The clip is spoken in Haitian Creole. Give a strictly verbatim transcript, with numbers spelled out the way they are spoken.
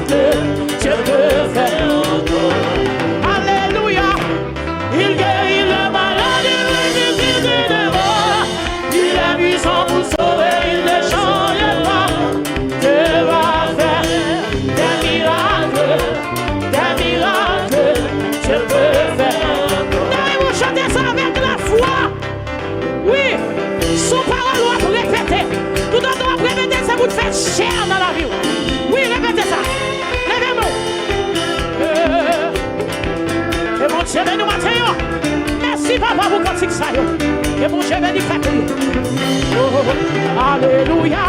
Dieu peut faire encore. Alléluia. Il guérit le malade, il ressuscite les morts. Il est puissant pour sauver, il ne change pas. Dieu va faire des miracles, des miracles. Dieu peut faire encore. Dayè, nou chante sa avèk lafwa. Wi, son pawòl w ap repete. Toutotan w ap repete, se pou l fè chè nan lavi w. Wi, repete sa. Leve men w. Ke Bondye beni w maten an. Mèsi, Papa, pou kantik sa yo. Ke Bondye beni pèp li. Oh, alelouya.